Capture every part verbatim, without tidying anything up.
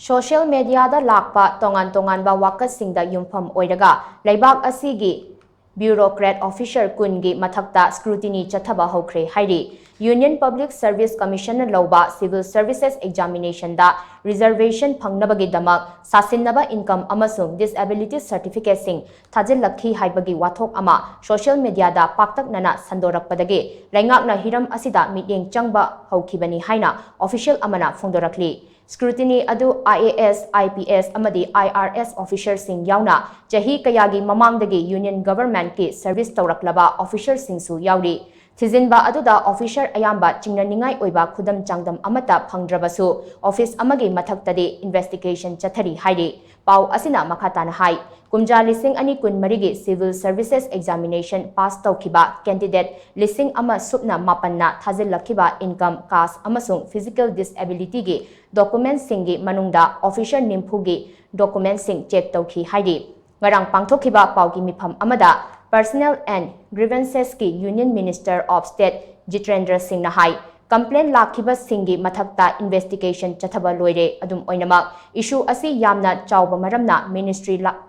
Social mediaꯗ ꯂꯥꯛꯄ ꯇꯣꯉꯥꯟ ꯇꯣꯉꯥꯟꯕ ꯋꯥꯀꯠꯁꯤꯡꯗ ꯌꯨꯝꯐꯝ ꯑꯣꯏꯔꯒ ꯂꯩꯕꯥꯛ ꯑꯁꯤꯒꯤ bureaucrat officer ꯀꯨꯟꯒꯤ ꯃꯊꯛꯇ scrutiny ꯆꯠꯊꯕ ꯍꯧꯈ꯭ꯔꯦ ꯍꯥꯏꯔꯤ꯫ Union Public Service Commissionꯅ ꯂꯧꯕ civil services examinationꯗ reservation ꯐꯪꯅꯕꯒꯤꯗꯃꯛ ꯁꯥꯁꯤꯟꯅꯕ income ꯑꯃꯁꯨꯡ disability certificateꯁꯤꯡ ꯊꯥꯖꯤꯜꯂꯛꯈꯤ ꯍꯥꯏꯕꯒꯤ ꯋꯥꯊꯣꯛ ꯑꯃ social mediaꯗ ꯄꯥꯛꯇꯛꯅꯅ ꯁꯟꯗꯣꯔꯛꯄꯗꯒꯤ ꯂꯩꯉꯥꯛꯅ ꯍꯤꯔꯝ ꯑꯁꯤꯗ ꯃꯤꯠꯌꯦꯡ ꯆꯪꯕ ꯍꯧꯈꯤꯕꯅꯤ ꯍꯥꯏꯅ official ꯑꯃꯅ ꯐꯣꯡꯗꯣꯔꯛꯂꯤ꯫ Scrutiny ꯑꯗꯨ IAS, IPS ꯑꯃꯗꯤ IRS officerꯁꯤꯡ ꯌꯥꯎꯅ ꯆꯍꯤ ꯀꯌꯥꯒꯤ ꯃꯃꯥꯡꯗꯒꯤ Union Governmentꯀꯤ service ꯇꯧꯔꯛꯂꯕ officerꯁꯤꯡꯁꯨ ꯌꯥꯎꯔꯤ꯫ ꯊꯤꯖꯤꯟꯕ ꯑꯗꯨꯗ officer ꯑꯌꯥꯝꯕ ꯆꯤꯡꯅꯅꯤꯡꯉꯥꯏ ꯑꯣꯏꯕ ꯈꯨꯗꯝ ꯆꯥꯡꯗꯝ ꯑꯃꯠꯇ ꯐꯪꯗ꯭ꯔꯕꯁꯨ, office ꯑꯃꯒꯤ ꯃꯊꯛꯇꯗꯤ investigation ꯆꯠꯊꯔꯤ ꯍꯥꯏꯔꯤ꯫ ꯄꯥꯎ ꯑꯁꯤꯅ ꯃꯈꯥ ꯇꯥꯅ ꯍꯥꯏ, ꯀꯨꯝꯖꯥ ꯂꯤꯁꯤꯡ ꯑꯅꯤ ꯀꯨꯟ ꯃꯔꯤꯒꯤ civil services examination pass ꯇꯧꯈꯤꯕ candidate ꯂꯤꯁꯤꯡ ꯑꯃ ꯁꯨꯞꯅ ꯃꯥꯄꯟꯅ ꯊꯥꯖꯤꯜꯂꯛꯈꯤꯕ income, caste ꯑꯃꯁꯨꯡ physical disabilityꯒꯤ documentꯁꯤꯡꯒꯤ ꯃꯅꯨꯡꯗ officer ꯅꯤꯐꯨꯒꯤ documentꯁꯤꯡ check ꯇꯧꯈꯤ ꯍꯥꯏꯔꯤ꯫ ꯉꯔꯥꯡ ꯄꯥꯡꯊꯣꯛꯈꯤꯕ ꯄꯥꯎꯒꯤ ꯃꯤꯐꯝ ꯑꯃꯗ Personnel and Grievancesꯀꯤ Union Minister of State Jitendra ꯁꯤꯡꯅ ꯍꯥꯏ, complaint ꯂꯥꯛꯈꯤꯕꯁꯤꯡꯒꯤ ꯃꯊꯛꯇ investigation ꯆꯠꯊꯕ ꯂꯣꯏꯔꯦ꯫ ꯑꯗꯨꯝ ꯑꯣꯏꯅꯃꯛ, issue ꯑꯁꯤ ꯌꯥꯝꯅ ꯆꯥꯎꯕ ꯃꯔꯝꯅ ministry ꯂꯥ-,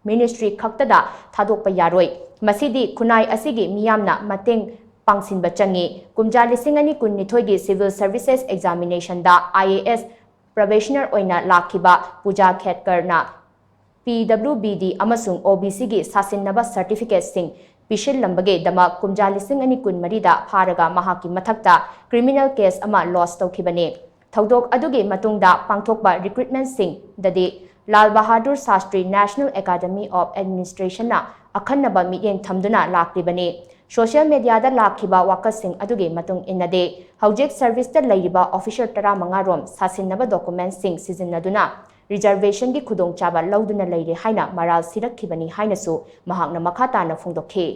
ministry ꯈꯛꯇꯗ ꯊꯥꯗꯣꯛꯄ ꯌꯥꯔꯣꯏ꯫ ꯃꯁꯤꯗꯤ ꯈꯨꯟꯅꯥꯏ ꯑꯁꯤꯒꯤ ꯃꯤꯌꯥꯝꯅ ꯃꯇꯦꯡ ꯄꯥꯡꯁꯤꯟꯕ ꯆꯪꯏ꯫ ꯀꯨꯝꯖꯥ ꯂꯤꯁꯤꯡ ꯑꯅꯤ ꯀꯨꯟꯅꯤꯊꯣꯏꯒꯤ civil services examinationꯗ IAS probationer ꯑꯣꯏꯅ ꯂꯥꯛꯈꯤꯕ ꯄꯨꯖꯥ ꯈꯦꯠꯀꯔꯅ PWBD ꯑꯃꯁꯨꯡ OBCꯒꯤ ꯁꯥꯁꯤꯟꯅꯕ certificateꯁꯤꯡ ꯄꯤꯁꯤꯜꯂꯝꯕꯒꯤꯗꯃꯛ ꯀꯨꯝꯖꯥ ꯂꯤꯁꯤꯡ ꯑꯅꯤ ꯀꯨꯟ ꯃꯔꯤꯗ ꯐꯥꯔꯒ ꯃꯍꯥꯛꯀꯤ ꯃꯊꯛꯇ criminal case ꯑꯃ lodge ꯇꯧꯈꯤꯕꯅꯤ꯫ ꯊꯧꯗꯣꯛ ꯑꯗꯨꯒꯤ ꯃꯇꯨꯡꯗ ꯄꯥꯡꯊꯣꯛꯄ recruitmentꯁꯤꯡꯗꯗꯤ Lal Bahadur Shastri National Academy of Administrationꯅ ꯑꯈꯟꯅꯕ ꯃꯤꯠꯌꯦꯡ ꯊꯝꯗꯨꯅ ꯂꯥꯛꯂꯤꯕꯅꯤ꯫ Social mediaꯗ ꯂꯥꯛꯈꯤꯕ ꯋꯥꯀꯠꯁꯤꯡ ꯑꯗꯨꯒꯤ ꯃꯇꯨꯡ ꯏꯟꯅꯗꯤ, ꯍꯧꯖꯤꯛ serviceꯇ ꯂꯩꯔꯤꯕ officer ꯇꯔꯥꯃꯉꯥ ꯔꯣꯝ ꯁꯥꯁꯤꯟꯅꯕ documentꯁꯤꯡ ꯁꯤꯖꯤꯟꯅꯗꯨꯅ reservationꯒꯤ ꯈꯨꯗꯣꯡꯆꯥꯕ ꯂꯧꯗꯨꯅ ꯂꯩꯔꯦ ꯍꯥꯏꯅ ꯃꯔꯥꯜ ꯁꯤꯔꯛꯈꯤꯕꯅꯤ ꯍꯥꯏꯅꯁꯨ ꯃꯍꯥꯛꯅ ꯃꯈꯥ ꯇꯥꯅ ꯐꯣꯡꯗꯣꯛꯈꯤ꯫